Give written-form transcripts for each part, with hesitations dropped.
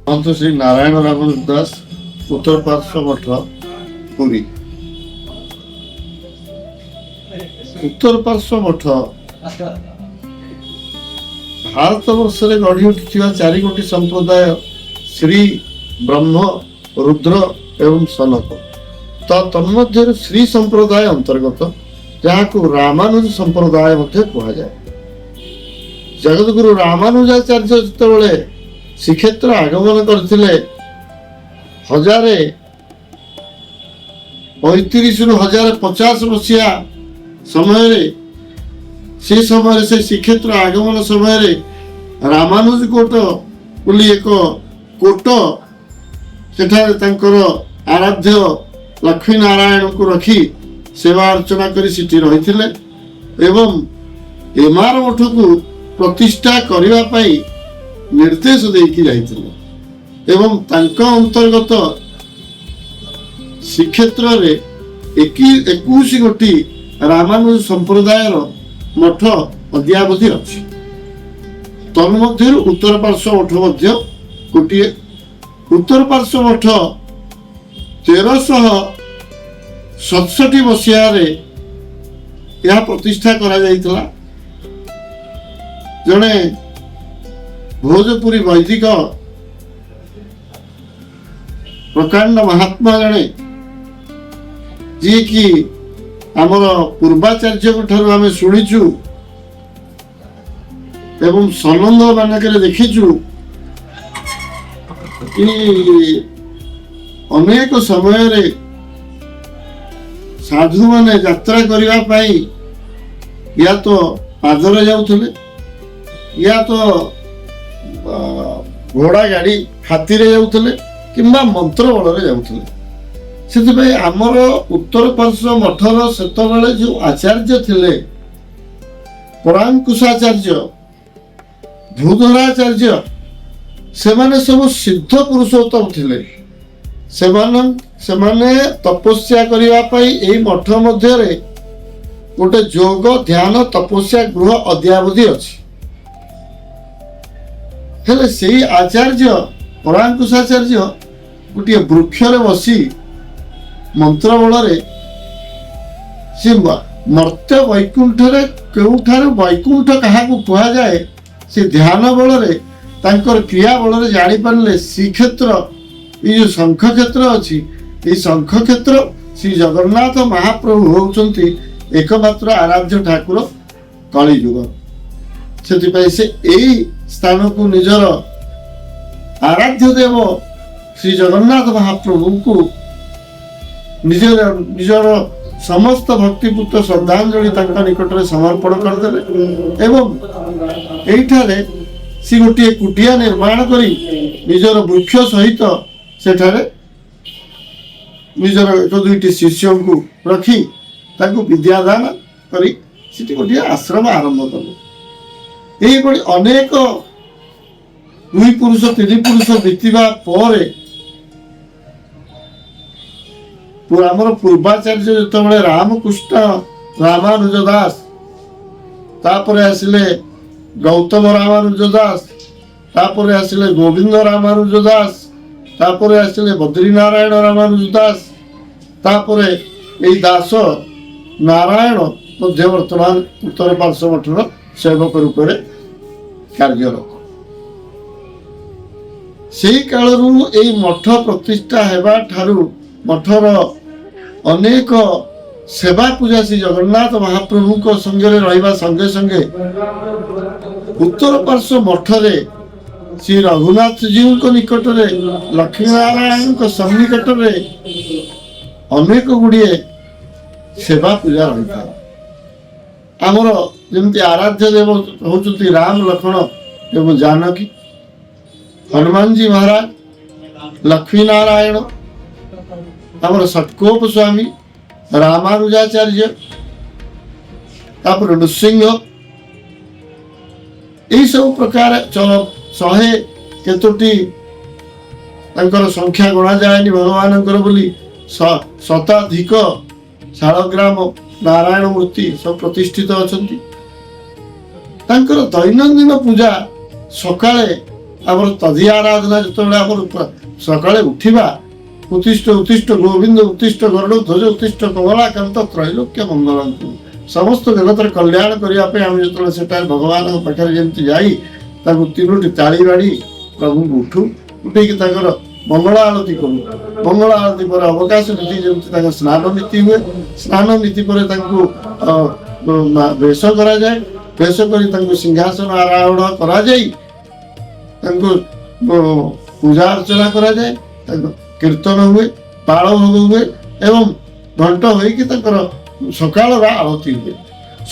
ମହନ୍ତ ଶ୍ରୀ ନାରାୟଣ ରାମାନୁଜ ଦାସ, ଉତ୍ତର ପାର୍ଶ୍ୱ ମଠ, ପୁରୀ। ଉତ୍ତର ପାର୍ଶ୍ୱ ମଠ ଭାରତ ବର୍ଷରେ ଗଢ଼ି ଉଠିଥିବା ଚାରି ଗୋଟି ସମ୍ପ୍ରଦାୟ ଶ୍ରୀ, ବ୍ରହ୍ମ, ରୁଦ୍ର ଏବଂ ସନକ, ତ ତନ୍ମଧ୍ୟରୁ ଶ୍ରୀ ସମ୍ପ୍ରଦାୟ ଅନ୍ତର୍ଗତ, ଯାହାକୁ ରାମାନୁଜ ସମ୍ପ୍ରଦାୟ ମଧ୍ୟ କୁହାଯାଏ। ଜଗତଗୁରୁ ରାମାନୁଜାଚାର୍ଯ୍ୟ ଯେତେବେଳେ ଶ୍ରୀକ୍ଷେତ୍ର ଆଗମନ କରିଥିଲେ 1035ରୁ 1050 ମସିହା ସମୟରେ, ସେ ସମୟରେ ସେ ଶ୍ରୀକ୍ଷେତ୍ର ଆଗମନ ସମୟରେ ରାମାନୁଜ କୋଟ ବୋଲି ଏକ କୋଟ, ସେଠାରେ ତାଙ୍କର ଆରାଧ୍ୟ ଲକ୍ଷ୍ମୀ ନାରାୟଣଙ୍କୁ ରଖି ସେବା ଅର୍ଚ୍ଚନା କରି ସେଠି ରହିଥିଲେ ଏବଂ ଏମାର ମଠକୁ ପ୍ରତିଷ୍ଠା କରିବା ପାଇଁ ନିର୍ଦ୍ଦେଶ ଦେଇକି ଯାଇଥିଲେ। ଏବଂ ତାଙ୍କ ଅନ୍ତର୍ଗତ ଶ୍ରୀକ୍ଷେତ୍ରରେ 21 ଗୋଟି ରାମାନୁଜ ସମ୍ପ୍ରଦାୟର ମଠ ଅଦ୍ୟାବଧି ଅଛି। ତନ୍ମଧ୍ୟରୁ ଉତ୍ତର ପାର୍ଶ୍ୱ ମଠ ମଧ୍ୟ ଗୋଟିଏ। ଉତ୍ତର ପାର୍ଶ୍ୱ ମଠ 1367 ମସିହାରେ ଏହା ପ୍ରତିଷ୍ଠା କରାଯାଇଥିଲା। ଜଣେ ଭୋଜପୁରୀ ବୈଦିକ ପ୍ରକାଣ୍ଡ ମହାତ୍ମା ଜଣେ, ଯିଏକି ଆମର ପୂର୍ବାଚାର୍ଯ୍ୟଙ୍କ ଠାରୁ ଆମେ ଶୁଣିଛୁ ଏବଂ ସନନ୍ଦ ମାନଙ୍କରେ ଦେଖିଛୁ କି ଅନେକ ସମୟରେ ସାଧୁମାନେ ଯାତ୍ରା କରିବା ପାଇଁ ୟା ତ ପାଦରେ ଯାଉଥିଲେ, ୟା ତ ଘୋଡ଼ା ଗାଡ଼ି ହାତୀରେ ଯାଉଥିଲେ କିମ୍ବା ମନ୍ତ୍ର ବଳରେ ଯାଉଥିଲେ। ସେଥିପାଇଁ ଆମର ଉତ୍ତର ପାର୍ଶ୍ୱ ମଠର ସେତେବେଳେ ଯେଉଁ ଆଚାର୍ଯ୍ୟ ଥିଲେ, ପରାଙ୍କୁଶାଚାର୍ଯ୍ୟ, ଭୂଧରାଚାର୍ଯ୍ୟ, ସେମାନେ ସବୁ ସିଦ୍ଧ ପୁରୁଷୋତ୍ତମ ଥିଲେ। ସେମାନେ ତପସ୍ୟା କରିବା ପାଇଁ ଏଇ ମଠ ମଧ୍ୟରେ ଗୋଟେ ଯୋଗ ଧ୍ୟାନ ତପସ୍ୟା ଗୃହ ଅଦ୍ୟାବଧି ଅଛି। ହେଲେ ସେଇ ଆଚାର୍ଯ୍ୟ ପରାଙ୍କୁଶାଚାର୍ଯ୍ୟ ଗୋଟିଏ ବୃକ୍ଷରେ ବସି ମନ୍ତ୍ର ବଳରେ ସେ ମର୍ତ୍ତ୍ୟ ବୈକୁଣ୍ଠରେ କେଉଁଠାରୁ ବୈକୁଣ୍ଠ କାହାକୁ କୁହାଯାଏ, ସେ ଧ୍ୟାନ ବଳରେ, ତାଙ୍କର କ୍ରିୟା ବଳରେ ଜାଣିପାରିଲେ। ଶ୍ରୀକ୍ଷେତ୍ର ଏଇ ଯୋଉ ଶଙ୍ଖ କ୍ଷେତ୍ର ଅଛି, ଏଇ ଶଙ୍ଖ କ୍ଷେତ୍ର ଶ୍ରୀ ଜଗନ୍ନାଥ ମହାପ୍ରଭୁ ହେଉଛନ୍ତି ଏକମାତ୍ର ଆରାଧ୍ୟ ଠାକୁର କଳିଯୁଗ। ସେଥିପାଇଁ ସେ ଏଇ ସ୍ଥାନକୁ ନିଜର ଆରାଧ୍ୟ ଦେବ ଶ୍ରୀ ଜଗନ୍ନାଥ ମହାପ୍ରଭୁଙ୍କୁ ନିଜର ସମସ୍ତ ଭକ୍ତିପୂତ ଶ୍ରଦ୍ଧାଞ୍ଜଳି ତାଙ୍କ ନିକଟରେ ସମର୍ପଣ କରିଦେଲେ ଏବଂ ଏଇଠାରେ ସେ ଗୋଟିଏ କୁଟିଆ ନିର୍ମାଣ କରି ନିଜର ବୃକ୍ଷ ସହିତ ସେଠାରେ ନିଜର ଏକ ଦୁଇଟି ଶିଷ୍ୟଙ୍କୁ ରଖି ତାଙ୍କୁ ବିଦ୍ୟାଦାନ କରି ସେଠି ଗୋଟିଏ ଆଶ୍ରମ ଆରମ୍ଭ କଲେ। ଏହିଭଳି ଅନେକ ଦୁଇ ପୁରୁଷ ତିନି ପୁରୁଷ ବିତିବା ପରେ ଆମର ପୂର୍ବାଚାର୍ଯ୍ୟ ଯେତେବେଳେ ରାମକୃଷ୍ଣ ରାମାନୁଜ ଦାସ, ତାପରେ ଆସିଲେ ଗୌତମ ରାମାନୁଜ ଦାସ, ତାପରେ ଆସିଲେ ଗୋବିନ୍ଦ ରାମାନୁଜ ଦାସ, ତାପରେ ଆସିଲେ ବଦ୍ରୀନାରାୟଣ ରାମାନୁଜ ଦାସ, ତାପରେ ଏଇ ଦାସ ନାରାୟଣ ମଧ୍ୟ ବର୍ତ୍ତମାନ ଉତ୍ତର ପାର୍ଶ୍ୱ ମଠର ସେବକ ରୂପରେ କାର୍ଯ୍ୟରତ। ସେଇ କାଳରୁ ଏଇ ମଠ ପ୍ରତିଷ୍ଠା ହେବା ଠାରୁ ମଠର ଅନେକ ସେବା ପୂଜା ଶ୍ରୀ ଜଗନ୍ନାଥ ମହାପ୍ରଭୁଙ୍କ ସଙ୍ଗରେ ରହିବା ସଙ୍ଗେ ସଙ୍ଗେ ଉତ୍ତର ପାର୍ଶ୍ୱ ମଠରେ ଶ୍ରୀ ରଘୁନାଥଜୀଉଙ୍କ ନିକଟରେ, ଲକ୍ଷ୍ମୀନାରାୟଣଙ୍କ ସନ୍ନିକଟରେ ଅନେକ ଗୁଡ଼ିଏ ସେବା ପୂଜା ରହିଥାଏ। ଆମର ଯେମିତି ଆରାଧ୍ୟ ଦେବ ହେଉଛନ୍ତି ରାମ, ଲକ୍ଷ୍ମଣ ଏବଂ ଜାନକୀ, ହନୁମାନଜୀ ମହାରାଜ, ଲକ୍ଷ୍ମୀ ନାରାୟଣ, ଆମର ଷଟକୋପ ସ୍ୱାମୀ, ରାମାନୁଜାଚାର୍ଯ୍ୟ, ତାପରେ ନୃସିଂହ, ଏଇସବୁ ପ୍ରକାର ଶହେ କେତୋଟି ତାଙ୍କର ସଂଖ୍ୟା ଗଣାଯାଏନି ଭଗବାନଙ୍କର ବୋଲି ଶତାଧିକ ଶାଳଗ୍ରାମ ନାରାୟଣ ମୂର୍ତ୍ତି ସବୁ ପ୍ରତିଷ୍ଠିତ ଅଛନ୍ତି। ତାଙ୍କର ଦୈନନ୍ଦିନ ପୂଜା ସକାଳେ ଆମର ତଦୀୟ ଆରାଧନା। ଯେତେବେଳେ ଆମର ସକାଳେ ଉଠିବା, ଉତ୍ତିଷ୍ଠ ଉତ୍ତିଷ୍ଠ ଗୋବିନ୍ଦ ଉତ୍ତିଷ୍ଠ ଗରୁଡ଼ ଧ୍ୱଜ ଉତ୍ତିଷ୍ଠ କମଲାକାନ୍ତ ତ୍ରୈଲୋକ୍ୟ ମଙ୍ଗଳଙ୍କୁ, ସମସ୍ତ ଜଗତର କଲ୍ୟାଣ କରିବା ପାଇଁ ଆମେ ଯେତେବେଳେ ସେଠାରେ ଭଗବାନଙ୍କ ପାଖରେ ଯେମିତି ଯାଇ ତାଙ୍କୁ ତିନୋଟି ତାଳି ବାଡ଼ି ପ୍ରଭୁଙ୍କୁ ଉଠୁ, ଉଠେଇକି ତାଙ୍କର ମଙ୍ଗଳ ଆଳତି କରୁ। ମଙ୍ଗଳ ଆଳତି ପରେ ଅବକାଶ ନୀତି, ଯେମିତି ତାଙ୍କ ସ୍ନାନ ନୀତି ହୁଏ। ସ୍ନାନ ନୀତି ପରେ ତାଙ୍କୁ ବେଶ କରାଯାଏ। ବେଶ କରି ତାଙ୍କୁ ସିଂହାସନ ଆରୋହଣ କରାଯାଇ ତାଙ୍କୁ ପୂଜା ଅର୍ଚ୍ଚନା କରାଯାଏ। ତାଙ୍କ କୀର୍ତ୍ତନ ହୁଏ, ବାଳ ଭୋଗ ହୁଏ ଏବଂ ଘଣ୍ଟ ହୋଇକି ତାଙ୍କର ସକାଳର ଆଳତି ହୁଏ।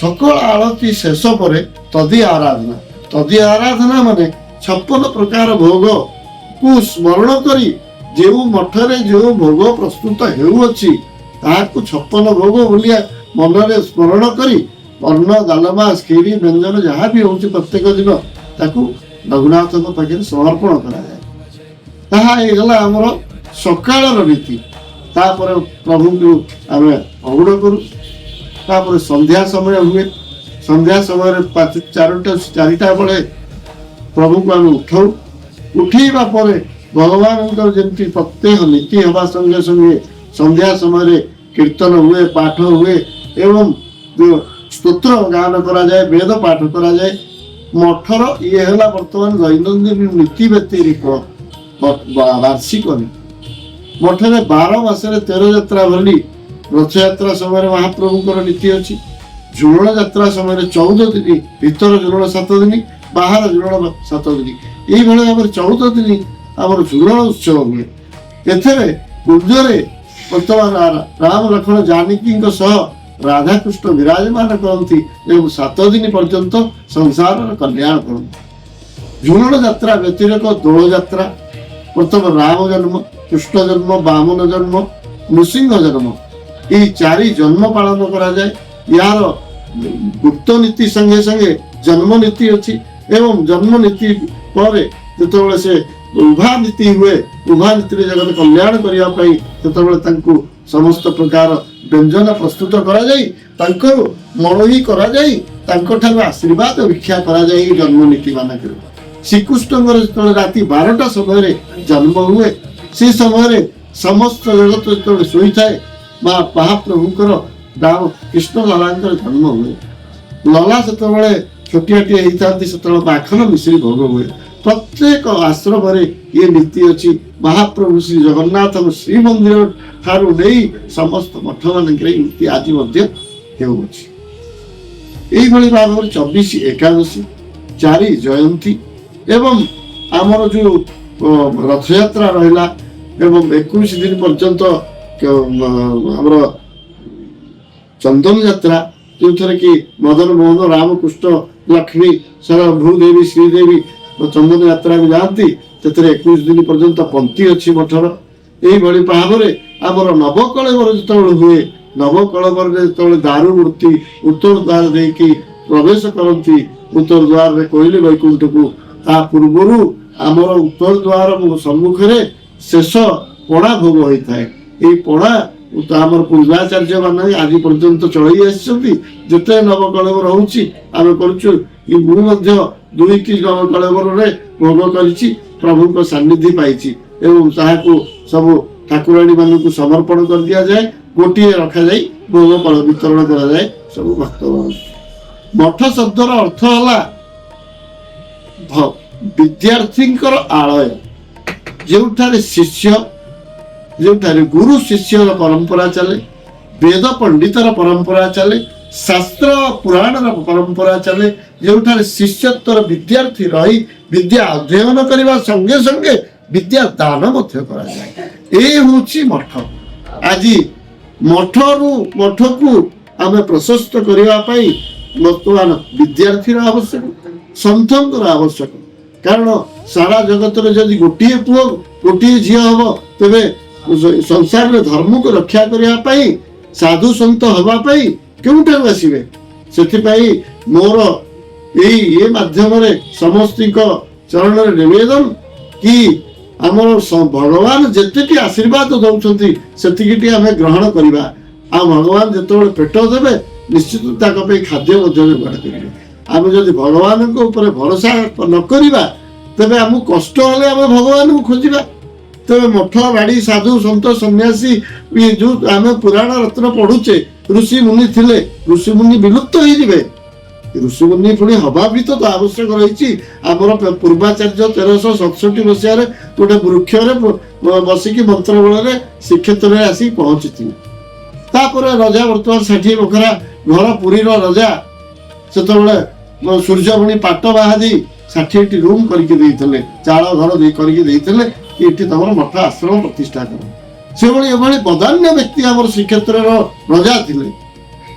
ସକାଳ ଆଳତି ଶେଷ ପରେ ତଦୀୟ ଆରାଧନା। ତଦୀୟ ଆରାଧନା ମାନେ 56 ପ୍ରକାର ଭୋଗକୁ ସ୍ମରଣ କରି ଯେଉଁ ମଠରେ ଯେଉଁ ଭୋଗ ପ୍ରସ୍ତୁତ ହେଉଅଛି, ତାହାକୁ 56 ଭୋଗ ବୋଲି ମନରେ ସ୍ମରଣ କରି ଅନ୍ନ, ଡାଲମା, କ୍ଷୀରି, ବ୍ୟଞ୍ଜନ ଯାହା ବି ହେଉଛି ପ୍ରତ୍ୟେକ ଦିନ ତାକୁ ରଘୁନାଥଙ୍କ ପାଖରେ ସମର୍ପଣ କରାଯାଏ। ତାହା ହେଇଗଲା ଆମର ସକାଳର ନୀତି। ତାପରେ ପ୍ରଭୁଙ୍କୁ ଆମେ ଅଗୁଡ଼ କରୁ। ତାପରେ ସନ୍ଧ୍ୟା ସମୟ ହୁଏ। ସନ୍ଧ୍ୟା ସମୟରେ ପାଞ୍ଚ ଚାରୋଟା 4ଟା ବେଳେ ପ୍ରଭୁଙ୍କୁ ଆମେ ଉଠାଉ। ଉଠେଇବା ପରେ ଭଗବାନଙ୍କର ଯେମିତି ପ୍ରତ୍ୟେକ ନୀତି ହେବା ସଙ୍ଗେ ସଙ୍ଗେ ସନ୍ଧ୍ୟା ସମୟରେ କୀର୍ତ୍ତନ ହୁଏ, ପାଠ ହୁଏ ଏବଂ ସ୍ତୋତ୍ର ଗାନ କରାଯାଏ, ବେଦ ପାଠ କରାଯାଏ ମଠର। ଇଏ ହେଲା ବର୍ତ୍ତମାନ ଦୈନନ୍ଦିନ ନୀତି ବ୍ୟତିରେକ ବାର୍ଷିକ ନୀତି। ମଠରେ 12 ମାସରେ 13 ଯାତ୍ରା ବୋଲି ରଥଯାତ୍ରା ସମୟରେ ମହାପ୍ରଭୁଙ୍କର ନୀତି ଅଛି। ଝୁଲଣ ଯାତ୍ରା ସମୟରେ 14 ଦିନ, ଭିତର ଝୁଲଣ 7 ଦିନ, ବାହାର ଝୁଲଣ 7 ଦିନ, ଏଇଭଳି ଭାବରେ 14 ଦିନ ଆମର ଝୁଲଣ ଉତ୍ସବ ହୁଏ। ଏଥିରେ କୁଞ୍ଜରେ ବର୍ତ୍ତମାନ ରାମ, ଲକ୍ଷ୍ମଣ, ଜାନକୀଙ୍କ ସହ ରାଧାକୃଷ୍ଣ ବିରାଜମାନ କରନ୍ତି ଏବଂ 7 ଦିନ ପର୍ଯ୍ୟନ୍ତ ସଂସାରର କଲ୍ୟାଣ କରନ୍ତି। ଝୁଲଣ ଯାତ୍ରା ବ୍ୟତିରେକ ଦୋଳ ଯାତ୍ରା, ପ୍ରଥମ ରାମ ଜନ୍ମ, କୃଷ୍ଣ ଜନ୍ମ, ବାମନ ଜନ୍ମ, ନୃସିଂହ ଜନ୍ମ, ଏଇ ଚାରି ଜନ୍ମ ପାଳନ କରାଯାଏ। ଏହାର ଗୁପ୍ତ ନୀତି ସଙ୍ଗେ ସଙ୍ଗେ ଜନ୍ମ ନୀତି ଅଛି ଏବଂ ଜନ୍ମ ନୀତି ପରେ ଯେତେବେଳେ ସେ ଉଭା ନୀତି ହୁଏ, ଉଭା ନୀତିରେ ଜଗତ କଲ୍ୟାଣ କରିବା ପାଇଁ ସେତେବେଳେ ତାଙ୍କୁ ସମସ୍ତ ପ୍ରକାର ବ୍ୟଞ୍ଜନ ପ୍ରସ୍ତୁତ କରାଯାଇ, ତାଙ୍କୁ ମଣୋହି କରାଯାଇ, ତାଙ୍କଠାରୁ ଆଶୀର୍ବାଦ ଭିକ୍ଷା କରାଯାଇ ଜନ୍ମ ନୀତି ମାନଙ୍କରେ। ଶ୍ରୀକୃଷ୍ଣଙ୍କର ଯେତେବେଳେ ରାତି 12ଟା ସମୟରେ ଜନ୍ମ ହୁଏ, ସେ ସମୟରେ ସମସ୍ତ ଜଗତ ଯେତେବେଳେ ଶୋଇଥାଏ, ମା ମହାପ୍ରଭୁଙ୍କର ରାମ କୃଷ୍ଣ ଲଲାଙ୍କର ଜନ୍ମ ହୁଏ। ଲଲା ସେତେବେଳେ ଛୋଟିଆଟିଏ ହେଇଥାନ୍ତି, ସେତେବେଳେ ମାଖନ ମିଶ୍ରି ଭୋଗ ହୁଏ। ପ୍ରତ୍ୟେକ ଆଶ୍ରମରେ ଇଏ ନୀତି ଅଛି। ମହାପ୍ରଭୁ ଶ୍ରୀ ଜଗନ୍ନାଥଙ୍କ ଶ୍ରୀମନ୍ଦିର ଠାରୁ ନେଇ ସମସ୍ତ ମଠ ମାନଙ୍କରେ ଏ ନୀତି ଆଜି ମଧ୍ୟ ହେଉଅଛି। ଏଇଭଳି ଭାବରେ 24 ଏକାଦଶୀ, ଚାରି ଜୟନ୍ତୀ ଏବଂ ଆମର ଯୋଉ ରଥଯାତ୍ରା ରହିଲା ଏବଂ 21 ଦିନ ପର୍ଯ୍ୟନ୍ତ ଆମର ଚନ୍ଦନ ଯାତ୍ରା, ଯେଉଁଥିରେ କି ମଦନ ମୋହନ, ରାମକୃଷ୍ଣ, ଲକ୍ଷ୍ମୀ, ସାରା ଭୂଦେବୀ, ଶ୍ରୀଦେବୀ ଚନ୍ଦନ ଯାତ୍ରାକୁ ଯାଆନ୍ତି। ସେଥିରେ 21 ଦିନ ପର୍ଯ୍ୟନ୍ତ ପନ୍ତି ଅଛି ମଠର। ଏଇଭଳି ଭାବରେ ଆମର ନବକଳେବର ଯେତେବେଳେ ହୁଏ, ନବକଳେବରରେ ଯେତେବେଳେ ଦାରୁ ମୂର୍ତ୍ତି ଉତ୍ତର ଦ୍ୱାର ଦେଇକି ପ୍ରବେଶ କରନ୍ତି, ଉତ୍ତର ଦ୍ୱାରରେ କୋଇଲି ବୈକୁଣ୍ଠକୁ, ତା ପୂର୍ବରୁ ଆମର ଉତ୍ତର ଦ୍ୱାର ସମ୍ମୁଖରେ ଶେଷ ପଣା ଭୋଗ ହୋଇଥାଏ। ଏଇ ପଣା ତ ଆମର ପୂର୍ବାଚାର୍ଯ୍ୟ ମାନେ ଆଜି ପର୍ଯ୍ୟନ୍ତ ଚଳେଇ ଆସିଛନ୍ତି। ଯେତେ ନବକଳେବର ହଉଛି ଆମେ କରୁଛୁ କି ମୁଁ ମଧ୍ୟ ଦୁଇଟି ନବକଳେବରରେ ଭୋଗ କରିଛି, ପ୍ରଭୁଙ୍କ ସାନ୍ନିଧ୍ୟ ପାଇଛି ଏବଂ ତାହାକୁ ସବୁ ଠାକୁରାଣୀ ମାନଙ୍କୁ ସମର୍ପଣ କରିଦିଆଯାଏ। ଗୋଟିଏ ରଖାଯାଇ ଭୋଗ ବିତରଣ କରାଯାଏ ସବୁ ଭକ୍ତମାନଙ୍କୁ। ମଠ ଶବ୍ଦର ଅର୍ଥ ହେଲା ବିଦ୍ୟାର୍ଥୀଙ୍କର ଆଳୟ, ଯେଉଁଠାରେ ଶିଷ୍ୟ, ଯେଉଁଠାରେ ଗୁରୁ ଶିଷ୍ୟର ପରମ୍ପରା ଚାଲେ, ବେଦ ପଣ୍ଡିତର ପରମ୍ପରା ଚାଲେ, ଶାସ୍ତ୍ର ପୁରାଣର ପରମ୍ପରା ଚାଲେ, ଯେଉଁଠାରେ ଶିଷ୍ୟତ୍ୱର ବିଦ୍ୟାର୍ଥୀ ରହି ବିଦ୍ୟା ଅଧ୍ୟୟନ କରିବା ସଙ୍ଗେ ସଙ୍ଗେ ବିଦ୍ୟା ଦାନ ମଧ୍ୟ କରାଯାଏ, ଏଇ ହେଉଛି ମଠ। ଆଜି ମଠରୁ ମଠକୁ ଆମେ ପ୍ରଶସ୍ତ କରିବା ପାଇଁ ବର୍ତ୍ତମାନ ବିଦ୍ୟାର୍ଥୀର ଆବଶ୍ୟକ, ସନ୍ଥଙ୍କର ଆବଶ୍ୟକ। କାରଣ ସାରା ଜଗତରେ ଯଦି ଗୋଟିଏ ପୁଅ ଗୋଟିଏ ଝିଅ ହବ, ତେବେ ସଂସାରରେ ଧର୍ମକୁ ରକ୍ଷା କରିବା ପାଇଁ, ସାଧୁ ସନ୍ଥ ହେବା ପାଇଁ କେଉଁଠାରୁ ଆସିବେ? ସେଥିପାଇଁ ମୋର ଏଇ ଇଏ ମାଧ୍ୟମରେ ସମସ୍ତିଙ୍କ ଚରଣରେ ନିବେଦନ କି ଆମର ଭଗବାନ ଯେତିକି ଆଶୀର୍ବାଦ ଦଉଛନ୍ତି, ସେତିକିଟି ଆମେ ଗ୍ରହଣ କରିବା। ଆଉ ଭଗବାନ ଯେତେବେଳେ ପେଟ ଦେବେ, ନିଶ୍ଚିତ ତାଙ୍କ ପାଇଁ ଖାଦ୍ୟ ମଧ୍ୟ ଯୋଗାଡ଼ କରିବେ। ଆମେ ଯଦି ଭଗବାନଙ୍କ ଉପରେ ଭରସା ନ କରିବା, ତେବେ ଆମକୁ କଷ୍ଟ ହେଲେ ଆମେ ଭଗବାନଙ୍କୁ ଖୋଜିବା। ତେବେ ମଠ ବାଡ଼ି, ସାଧୁ ସନ୍ଥ ସନ୍ନ୍ୟାସୀ, ଇଏ ଯୋଉ ଆମେ ପୁରାଣ ରତ୍ନ ପଢୁଛେ, ଋଷି ମୁନି ଥିଲେ, ଋଷି ମୁନି ବିଲୁପ୍ତ ହେଇଯିବେ। ଋଷି ମୁନି ପୁଣି ହବା ବି ତ ଆବଶ୍ୟକ ରହିଛି। ଆମର ପୂର୍ବାଚାର୍ଯ୍ୟ 1367 ମସିହାରେ ଗୋଟେ ବୃକ୍ଷରେ ବସିକି ମନ୍ତ୍ର ବଳରେ ଶ୍ରୀକ୍ଷେତ୍ରରେ ଆସିକି ପହଞ୍ଚିଥିଲେ। ତାପରେ ରଜା ବର୍ତ୍ତମାନ 60 ବଖରା ଘର, ପୁରୀର ରଜା ସେତେବେଳେ ସୂର୍ଯ୍ୟମଣି ପାଟ ବାହାଦି 60ଟି ରୁମ୍ କରିକି ଦେଇଥିଲେ, ଚାଳ ଘର ଦେଇ କରିକି ଦେଇଥିଲେ କି ଏଠି ତମର ମଠ ଆଶ୍ରମ ପ୍ରତିଷ୍ଠା କର। ସେଭଳି ଏଭଳି ବଦାନ୍ୟ ବ୍ୟକ୍ତି ଆମର ଶ୍ରୀକ୍ଷେତ୍ରର ରଜା ଥିଲେ,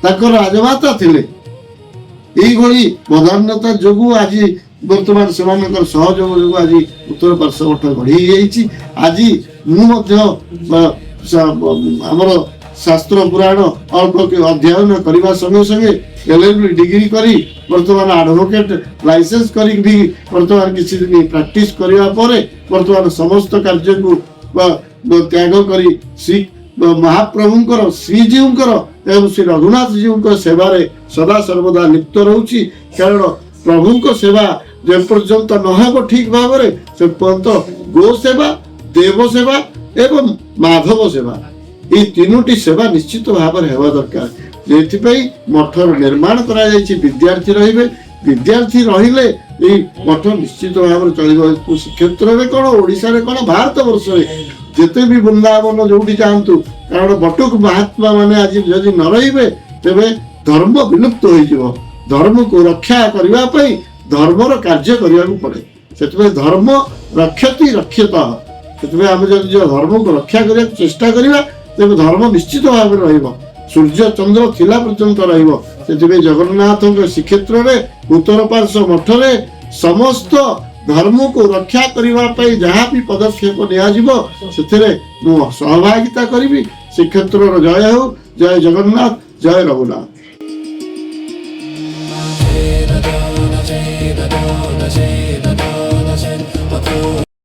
ତାଙ୍କର ରାଜମାତା ଥିଲେ। ଏଇଭଳି ବଦାନ୍ୟତା ଯୋଗୁଁ ଆଜି ବର୍ତ୍ତମାନ ସେମାନଙ୍କର ସହଯୋଗ ଯୋଗୁଁ ଆଜି ଉତ୍ତର ପାର୍ଶ୍ୱ ମଠ ଗଢ଼ି ହେଇଯାଇଛି। ଆଜି ମୁଁ ମଧ୍ୟ ଆମର ଶାସ୍ତ୍ର ପୁରାଣ ଅଳ୍ପ ଅଧ୍ୟୟନ କରିବା ସଙ୍ଗେ ସଙ୍ଗେ ଏଲଏଲବି ଡିଗ୍ରୀ କରି ବର୍ତ୍ତମାନ ଆଡଭୋକେଟ ଲାଇସେନ୍ସ କରିକି ବି ବର୍ତ୍ତମାନ କିଛି ଦିନ ପ୍ରାକ୍ଟିସ କରିବା ପରେ ବର୍ତ୍ତମାନ ସମସ୍ତ କାର୍ଯ୍ୟକୁ ତ୍ୟାଗ କରି ଶ୍ରୀ ମହାପ୍ରଭୁଙ୍କର, ଶ୍ରୀଜୀଉଙ୍କର ଏବଂ ଶ୍ରୀ ରଘୁନାଥଜୀଉଙ୍କ ସେବାରେ ସଦା ସର୍ବଦା ଲିପ୍ତ ରହୁଛି। କାରଣ ପ୍ରଭୁଙ୍କ ସେବା ଯେପର୍ଯ୍ୟନ୍ତ ନ ହେବ ଠିକ ଭାବରେ, ସେ ପର୍ଯ୍ୟନ୍ତ ଗୋ ସେବା, ଦେବ ସେବା ଏବଂ ମାଧବ ସେବା, ଏଇ ତିନୋଟି ସେବା ନିଶ୍ଚିତ ଭାବରେ ହେବା ଦରକାର। ଯେଉଁଥିପାଇଁ ମଠର ନିର୍ମାଣ କରାଯାଇଛି। ବିଦ୍ୟାର୍ଥୀ ରହିବେ, ବିଦ୍ୟାର୍ଥୀ ରହିଲେ ଏଇ ମଠ ନିଶ୍ଚିତ ଭାବରେ ଚଳିବ। ଶ୍ରୀକ୍ଷେତ୍ରରେ କ'ଣ, ଓଡ଼ିଶାରେ କ'ଣ, ଭାରତ ବର୍ଷରେ ଯେତେ ବି ବୃନ୍ଦାବନ ଯୋଉଠି ଯାଆନ୍ତୁ, କାରଣ ବଟୁକ ମହାତ୍ମା ମାନେ ଆଜି ଯଦି ନ ରହିବେ ତେବେ ଧର୍ମ ବିଲୁପ୍ତ ହୋଇଯିବ। ଧର୍ମକୁ ରକ୍ଷା କରିବା ପାଇଁ ଧର୍ମର କାର୍ଯ୍ୟ କରିବାକୁ ପଡେ। ସେଥିପାଇଁ ଧର୍ମ ରକ୍ଷତି ରକ୍ଷିତ। ସେଥିପାଇଁ ଆମେ ଯଦି ଯୋଉ ଧର୍ମକୁ ରକ୍ଷା କରିବାକୁ ଚେଷ୍ଟା କରିବା, ତେବେ ଧର୍ମ ନିଶ୍ଚିତ ଭାବରେ ରହିବ। ସୂର୍ଯ୍ୟ ଚନ୍ଦ୍ର ଥିଲା ପର୍ଯ୍ୟନ୍ତ ରହିବ। ସେଥିପାଇଁ ଜଗନ୍ନାଥଙ୍କ ଶ୍ରୀକ୍ଷେତ୍ରରେ ଉତ୍ତର ପାର୍ଶ୍ୱ ମଠରେ ସମସ୍ତ ଧର୍ମକୁ ରକ୍ଷା କରିବା ପାଇଁ ଯାହା ବି ପଦକ୍ଷେପ ନିଆଯିବ, ସେଥିରେ ମୁଁ ସହଭାଗିତା କରିବି। ଶ୍ରୀକ୍ଷେତ୍ରର ଜୟ ହେଉ। ଜୟ ଜଗନ୍ନାଥ, ଜୟ ରଘୁନାଥ। Jai